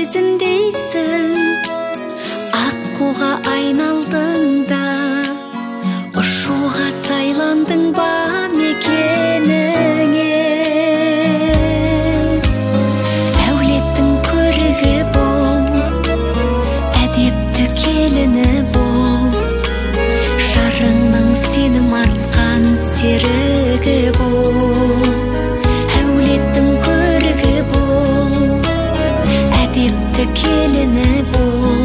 Сезімдейсің, аққуға айналдың да, ұшуға сайландың ба мекеніңе? Әулеттің көрігі бол, әдепті келіні бол, жарыңның сенім артқан серігі бол. Әулеттің көрігі бол, әдепті келіні бол.